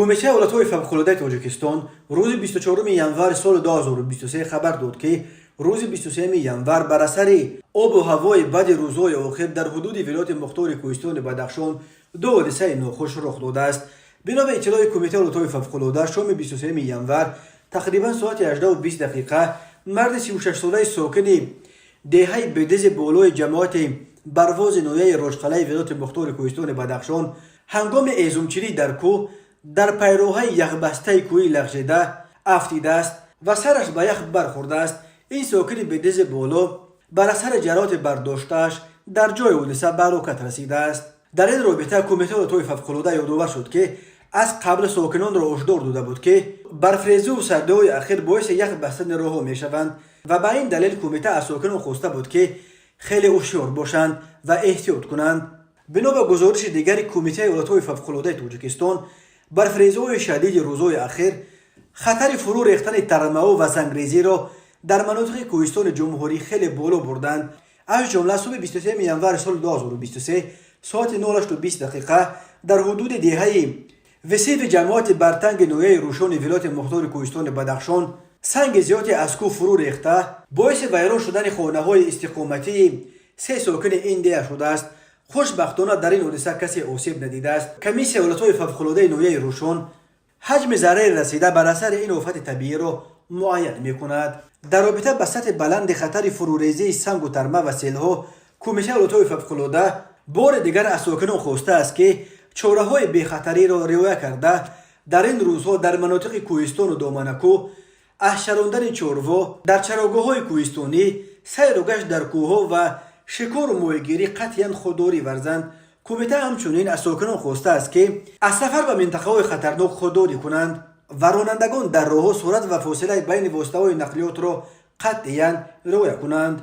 Кумитаи ҳолатҳои фавқулодаи Тоҷикистон рӯзи 24 январи соли 2023 хабар дод, ки рӯзи 23 январ бар асари обу ҳавои бади рӯзҳои охир дар ҳудуди Вилояти Мухтори Кӯҳистони Бадахшон ду ҳодисаи нохуш рух додааст. Бино ба иттилои Кумитаи ҳолатҳои фавқулода, шоми 23 январ тақрибан соати 18:20 дақиқа марди 36-солаи сокини деҳаи Бедизи Болои ҷамоати Барвози ноҳияи Рошқалаи Вилояти Мухтори Кӯҳистони Бадахшон ҳангоми ҳезумчинӣ дар кӯҳ дар пайроҳаи яхбастаи кӯҳи лағжида афтидааст ва сараш ба ях бархӯрдааст. Ин сокини Бедизи Боло бар асари ҷароҳати бардоштааш дар ҷои ҳодиса ба ҳалокат расидааст. Дар ин робита Кумитаи ҳолатҳои фавқулода ёдовар шуд, ки аз қабл сокинонро ҳушдор дода буд, ки барфрезиву сардиҳои ахир боиси ях бастани роҳҳо мешаванд ва ба ин далел кумита аз сокинон хоста буд, ки хеле ҳушёр бошанд ва эҳтиёт кунанд. Бино ба гузориши дигари Кумитаи ҳолатҳои фавқулодаи Тоҷикистон, барфрезиҳои шадиди рӯзҳои ахир хатари фурӯ рехтани тармаҳо ва сангрезиро дар манотиқи кӯҳистони ҷумҳурӣ хеле боло бурданд. Аз ҷумла, субҳи 23 январи соли 2023 соати 08:20 дақиқа дар ҳудуди деҳаи Висиви ҷамоати Бартанги ноҳияи Рӯшони Вилояти Мухтори Кӯҳистони Бадахшон санги зиёде аз кӯҳ фурӯ рехта, боиси вайрон шудани хонаҳои истиқоматии се сокини ин деҳа шудааст. Хушбахтона, дар ин ҳодиса касе осеб надидааст. Комиссияи ҳолатҳои фавқулодаи ноҳияи Рӯшон ҳаҷми зарари расида бар асари ин офати табииро муайян мекунад. Дар робита ба сатҳи баланди хатари фурӯрезии сангу тарма ва селҳо, Кумитаи ҳолатҳои фавқулода бори дигар аз сокинон хостааст, ки чораҳои бехатариро риоя карда, дар ин рӯзҳо дар манотиқи кӯҳистону доманакӯҳ аз чарондани чорво дар чарогоҳҳои кӯҳистонӣ, сайру гашт дар кӯҳҳо ва шикору моҳигирӣ қатъиян худдорӣ варзанд. Кумита ҳамчунин аз сокинон хостааст, ки аз сафар ба минтақаҳои хатарнок худдорӣ кунанд ва ронандагон дар роҳҳо суръат ва фосилаи байни воситаҳои нақлиётро қатъиян риоя кунанд.